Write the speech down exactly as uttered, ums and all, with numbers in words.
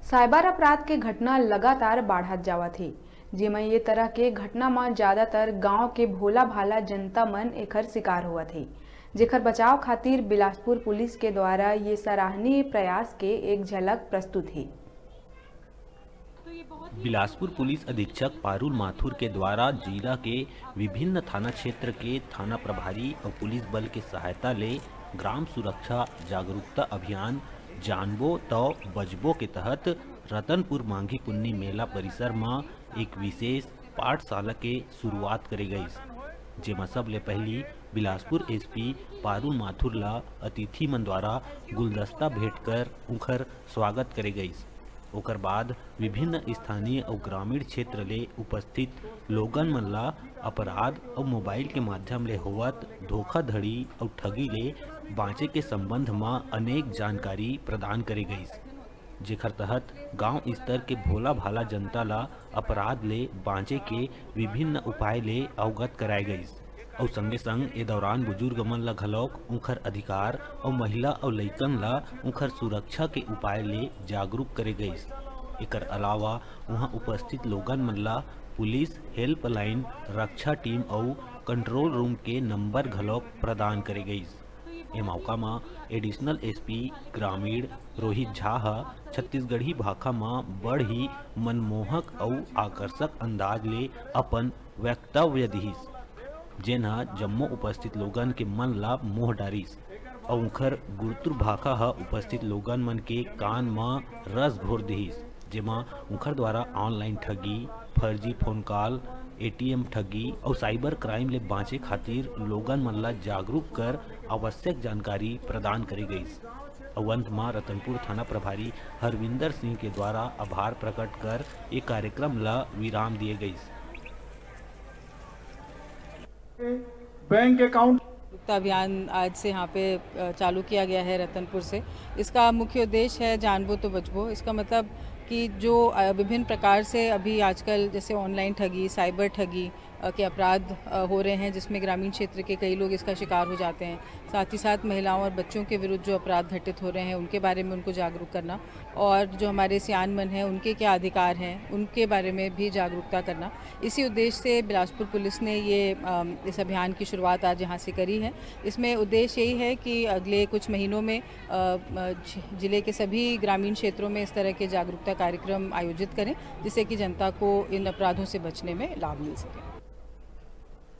Cyber अपराध के घटना लगातार बाढ़त जावत हे, जेमा ये तरह के घटना म ज्यादातर गांव के भोला भाला जनता मन एखर शिकार होवत हे, जेखर बचाव खातिर बिलासपुर पुलिस के द्वारा ये सराहनीय प्रयास के एक झलक प्रस्तुत हे। बिलासपुर पुलिस अधीक्षक पारुल माथुर के द्वारा जिला के विभिन्न थाना क्षेत्र के थाना प्रभारी और पुलिस बल के सहायता ले ग्राम सुरक्षा जागरूकता अभियान जानबो तौ बचबो के तहत रतनपुर मांगी पुन्नी मेला परिसर म एक विशेष पाठशाला के शुरुआत करे गईस, जेमा सबले पहली बिलासपुर एसपी पारुल माथुर ला अतिथि मन द्वारा गुलदस्ता भेंट कर उंखर स्वागत करे गईस। ओकर बाद विभिन्न स्थानीय अउ ग्रामीण क्षेत्र ले उपस्थित लोगन मन ला अपराध अउ मोबाइल के माध्यम ले होवत धोखाधड़ी अउ ठगी ले बांचे के संबंध म अनेक जानकारी प्रदान करे गईस, जेखर तहत गांव स्तर के भोला भाला जनता ला अपराध ले बांचे के विभिन्न उपाय ले अवगत कराए गईस। अउ संगे संग ए दौरान बुजुर्ग मन ला घलौक उंखर अधिकार अउ महिला अउ लइकन ला उंखर सुरक्षा के उपाय ले जागरूक करे गईस। एकर अलावा उहां उपस्थित लोगन मन ला पुलिस हेल्पलाइन, रक्षा टीम अउ कंट्रोल रूम के नंबर घलौक प्रदान करे गईस। ए मौका म एडिशनल एसपी ग्रामीण रोहित झा ह छत्तीसगढ़ी भाखा म बड़ ही मनमोहक अउ आकर्षक अंदाज ले अपन वक्तव्य दिहिस, जेन ह जम्मो उपस्थित लोगन के मन ला मोह डारिस। अउ उंखर गुरतुर भाखा ह उपस्थित लोगन मन के कान म रस घोर दिहिस, जेमा उंखर द्वारा ऑनलाइन ठगी, फर्जी फोन कॉल, एटीएम ठगी अउ साइबर क्राइम ले बांचे खातिर लोगन मन ला जागरूक कर आवश्यक जानकारी प्रदान करे गईस। अउ अंत म रतनपुर थाना प्रभारी हरविंदर सिंह के द्वारा आभार प्रकट कर ए कार्यक्रम ला विराम दिए गईस। बैंक अकाउंट जागरूकता अभियान आज से यहाँ पे अ, चालू किया गया है रतनपुर से। इसका मुख्य उद्देश्य है जानबो तो बचबो। इसका मतलब कि जो अ, विभिन्न प्रकार से अभी आजकल जैसे ऑनलाइन ठगी, साइबर ठगी अ, के अपराध अ, हो रहे हैं, जिसमें ग्रामीण क्षेत्र के कई लोग इसका शिकार हो जाते हैं। साथ ही साथ महिलाओं और बच्चों के विरुद्ध जो अपराध घटित हो रहे हैं, उनके बारे में उनको जागरूक करना, और जो हमारे सियान मन हैं, उनके क्या अधिकार हैं, उनके बारे में भी जागरूकता करना। इसी उद्देश्य से बिलासपुर पुलिस ने ये अम, इस अभियान की शुरुआत आज यहाँ से करी है। इसमें उद्देश्य यही है कि अगले कुछ महीनों में अ, अ, जि- जिले के सभी ग्रामीण क्षेत्रों में इस तरह के जागरूकता कार्यक्रम आयोजित करें, जिससे कि जनता को इन अपराधों से बचने में लाभ मिल सके।